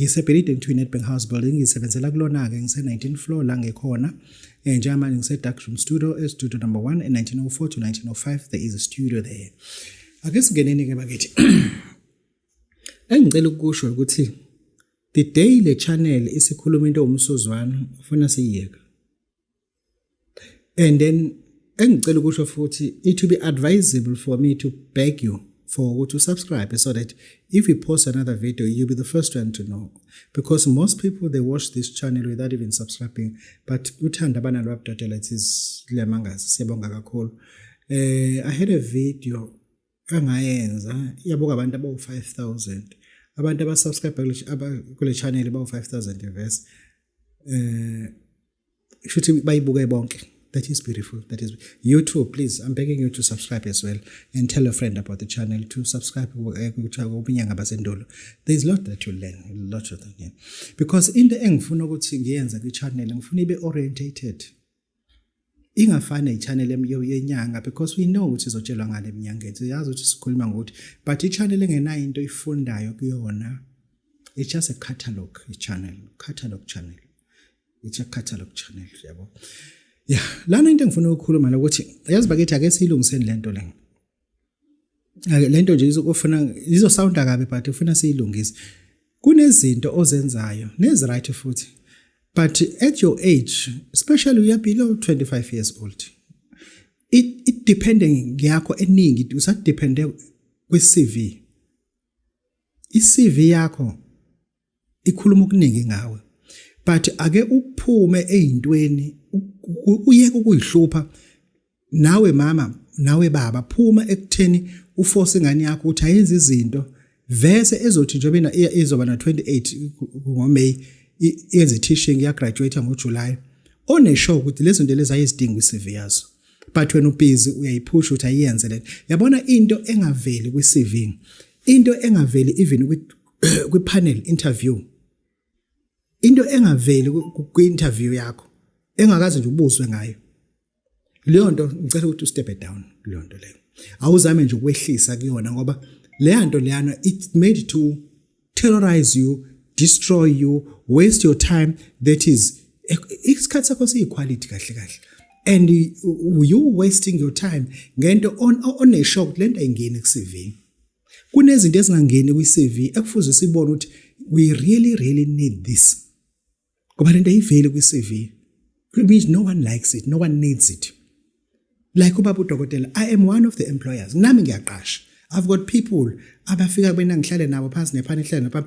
Ngisebhilidini kuthiwa i-Nedbank House Building, ngisebenzela kulona-ke, ngise-19 floor la ngikhona. Njengamanje ngise-Dark Room Studio, e-studio number 1, e-1904 to 1905, there is a studio there. Ake singeneni-ke bakithi. Engicela ukusho ukuthi the day le channel isikhuluma into umsuzwana ufuna siyiyeka. And then engicela ukusho futhi, it will be advisable for me to beg you for ukuthi usubscribe so that if we post another video, you'll be the first one to know, because most people, they watch this channel without even subscribing. But uthanda abanalo abudodela, it is liyamangaza. Siyabonga kakhulu. I had a video engayenza, yabuka abantu abawu-5000, abantu abasubscribe kule channel bawu-5000 verse, shuthi bayibuke bonke. That is beautiful. That is you too. Please, I'm begging you to subscribe as well and tell a friend about the channel to subscribe kubinyanga basendulo. There's a lot that you learn, a lot of them, yeah. Because into engifuna ukuthi ngiyenze kwi-channel, ngifuna ibe orientated, ingafani ne-channel yenyanga, because we know ukuthi izotshelwa ngale eminyangeni, siyazi ukuthi sikhuluma ngokuthi, but i-channel engenayo into oyifundayo kuyona, it's just a catalog channel, catalog channel. It's a catalog channel, yabo. Yeah, lana into engifuna ukukhuluma la ukuthi, yazi bakithi, ake siyilungiseni lento le. Ake lento nje izokufuna izosounda kabi, but ufuna siyilungise. Kunezinto ozenzayo nezi right futhi, but at your age, especially you are below 25 years old, it depending yakho eningi usadepende kwi-CV. I-CV yakho ikhuluma okuningi ngawe, but ake uphume ezintweni, uyeke ukuyihlupha nawe mama, nawe baba. Phuma ekutheni uforce ingane yakho ukuthi ayenze izinto vese ezothi njengoba izoba na 28 ngoMay, yenze teaching, ya graduate ngoJuly, oneshow ukuthi lezi zinto lezi ayizidinga kwi-CV yazo, but wena ubusy uyayiphusha ukuthi ayenze lento. Yabona, into engaveli kwi-CV, into engaveli even kwi-panel interview, into engaveli kwi-interview yakho, engakaze nje ubuzwe ngayo leyo nto, ngicela ukuthi ustep down kuleyo nto leyo. Awuzame nje ukwehlisa kuyona, ngoba leya nto leyana, it's made to terrorize you, destroy you, waste your time. That is isikhathi sakho siyiquality kahle kahle, and you wasting your time ngento on shock lento ayingeni ku-CV. Kunezinto ezingangeni kwi-CV ekufuze sibone ukuthi we really really need this, ngoba lento ayiveli kwi-CV. It means no one likes it, no one needs it. Like ubaba udokotela, I am one of the employers. Nami ngiyaqasha. I've got people abafika kubena ngihlale nabo phansi nephana, ihlale napha.